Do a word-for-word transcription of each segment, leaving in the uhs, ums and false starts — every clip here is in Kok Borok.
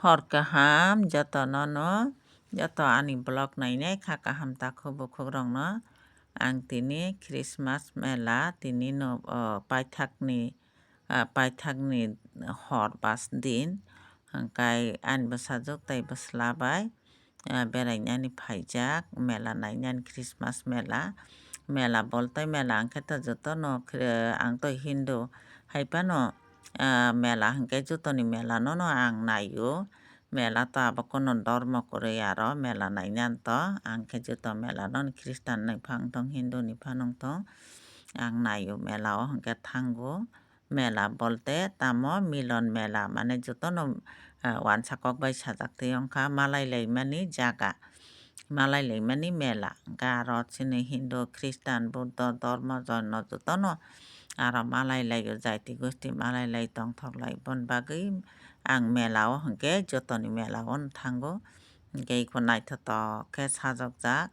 Hor kaham jotono no, joto ani vlog nainai kha kaham takhuk bukhuk rokno. Ang tini Christmas mela tini no, o, paithakni, a, paithakni hor bas din, hwnkhe ani bwsajwk tei bwsla bai, a, berainani phaijak, mela nainani Christmas mela. Mela boltei mela hwnkhe to jotono khre-, ang to Hindu hai phano, a, mela hwnkhe jotoni mela no no ang naio. Mela to abo kono dormo kwrwi aro mela nainani to. Ang khe joto mela no Christian ni phano tong, Hindu ni phano tong, ang naio mela o hwnkhe thango. Mela bolte tamo milon mela, mane jotono, ah, wansa kok bai sajak twi wngkha, malai laimani jaga, malai laimani mela. Hwnkhe aro chini Hindu, Christian, Buddho, Dormo, Joino jotono aro malai laio, jaiti gosti malai lai tongthok lai. Boni bagwi ang mela o hwnkhe jotoni mela o thango, hwnkhe iko naithotok khe sajokjak.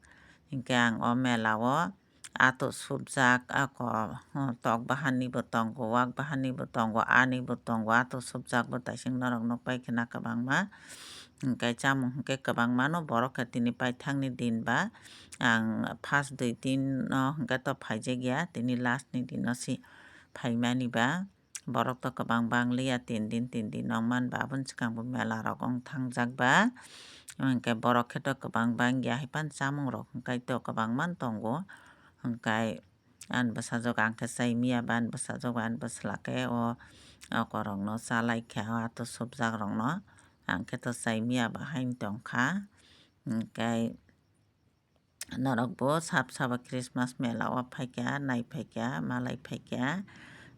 Hwnkhe ang o mela o ato supjak, ako, tok bahanni bo tongo, wak bahanni bo tongo, ani bo tongo, ato supjak bo taising norok nukpai khna kwbangma. Hwnkhe chamung hwnkhe kwbangma no borok khe tini paithakni din ba ang first dui din no hwnkhe to phaijakya, tini last ni din no si phaimani ba. Borok to kwbang bang liya, tin din, tin din wng man ba, aboni swkang bo mela rok wng thangjak ba. Hwnkhe borok khe to kwbang bang ya, hai phano chamung rok hwnkhe to kwbang man tongo. Hwnkhe ani bwsajwk ang khe chai miya ba, ani bwsajwk ba, ani bwsla khe o, o korokno chalai kha, o ato supjak rokno ang khe to chai miya ba haino tong kha. Hwnkhe norok bo sab sabo Christmas mela o phaikha, nai phaikha, malai phaikha,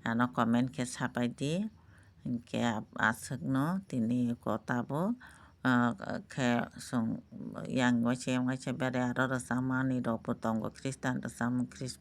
ano comment khe sapai di. Hwnkhe aswkno tini ko tabuk, ah, khe chwng yang waisa yang waisa bere aro rwchapmani rok bo tongo, Christian rwchapmung Christmas.